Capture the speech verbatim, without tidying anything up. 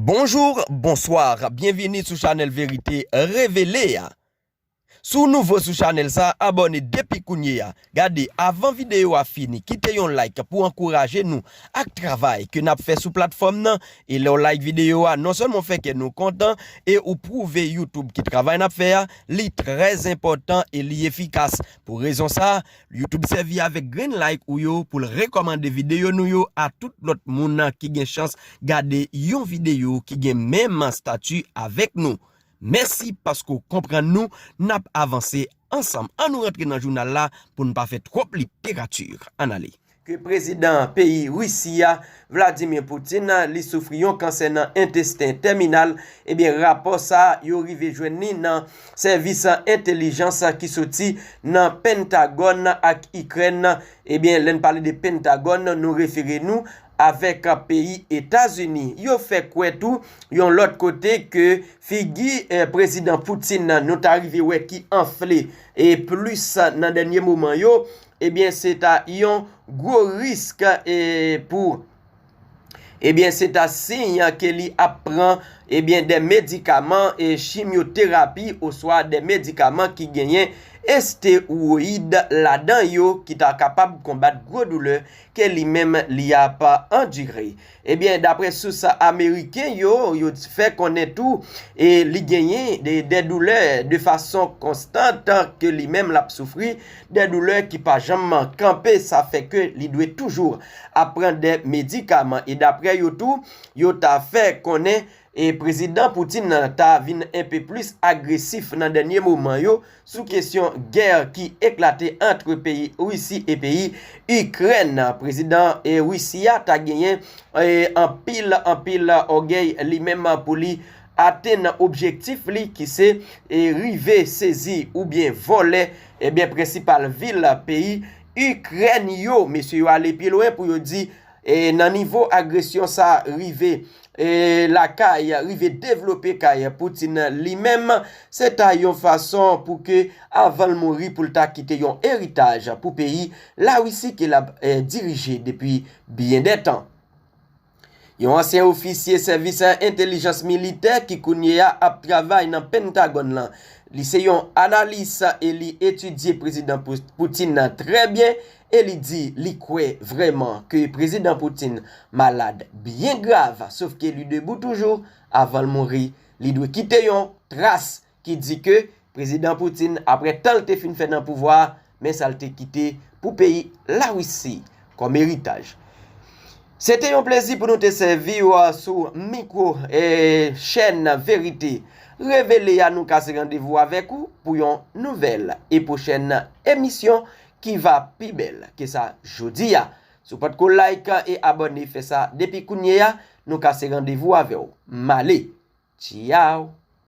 Bonjou, bonswa, byenvini sou chanèl Verite Revele a. Si w nouvo sou chanèl sa, abòne depi kounye a. Gade, avan videyo a fini, kite yon like pou ankouraje nou ak travay ke n ap fè sou platfòm nan. E lè w like videyo a, non sèlman w fè kè nou kontan, e ou pwouve YouTube ke travay n ap fè a, li trè enpòtan e li efikas. Pou rezon sa a, YouTube sèvi avèk grenn like ou yo pou l rekòmande videyo nou yo a tout lòt moun ki gen chans gade yon videyo ki gen menm estati avèk nou. Mèsi paske w konprann nou, n ap avanse ansanm. Ann nou rantre nan jounal la pou n pa fè twòp literati. Ann ale. Ke prezidan peyi Risi a, Vladimir Putin, li soufri yon kansè nan entesten tèminal, ebyen, rapò sa a, yo rive jwenn li nan sèvis entèlijans ki soti nan Pentagòn ak Ikrèn. Ebyen, lè n pale de Pentagòn, nou refere nou avèk peyi Etazini. Yo fè kwè tou, yon lòt kote, ke figi, eh, prezidan Putin nan nou ta rive wè ki anfle e plis nan dènye moman yo, ebyen, se ta yon gwo risk, eh, pou, ebyen, se ta siy ke li ap pran, ebyen, de medikaman e chimyoterapi oswa de medikaman ki genyen estewoyid ladan yo ki ta kapab konbat gwo doulè ke li menm li ap andire. Ebyen, daprè sous ameriken yo, yo fè konnen tou, e li genyen de, de doulè de fason konstant ke li menm l ap soufri, de doulè ki pa janm kanpe, sa fè ke li dwe toujou ap pran de medikaman. E daprè yo tou, yo ta fè konnen e prezidan Putin nan ta vin enpe plis agresif nan dènye moman yo sou kesyon gè ki eklate ant peyi Risi e peyi Ikrèn. Prezidan, e, Risi a ta genyen, e, anpil, anpil ògèy li menm pou li atenn objektif li ki se, e, rive sezi oubyen vòlè, ebyen, prensipal vil peyi Ikrèn yo. Mesye yo ale pi lwen pou yo di, e, nan nivo agresyon sa rive, e, lakay, rive devlope kay Putin li menm, se ta yon fason pou ke, avan l mouri, pou l ta kite yon eritaj pou peyi Larisi ke l ap, e, dirije depi byen de tan. Yon ansyen ofisye sèvis entèlijans militè ki kounye a ap travay nan Pentagòn lan, li se yon analis e li etidye prezidan Pou-, Putin nan trè byen e li di li kwè vrèman ke prezidan Putin malad byen grav, sof ke li debou toujou. Avan l mouri, li dwe kite yon tras ki di ke prezidan Putin, aprè tan l te fin fè nan pouvwa a, men sa l te kite pou peyi Larisi kòm eritaj. Se te yon plezi pou nou te sèvi w sou mikwo, e, chèn Verite Revele a. Nou kase randevou avèk ou pou yon nouvèl e pwochèn emisyon ki va pi bèl ke sa jodi a. Si w potko like e abòne, fè sa depi kounye a. Nou kase randevou avè w. M ale. Tchaw.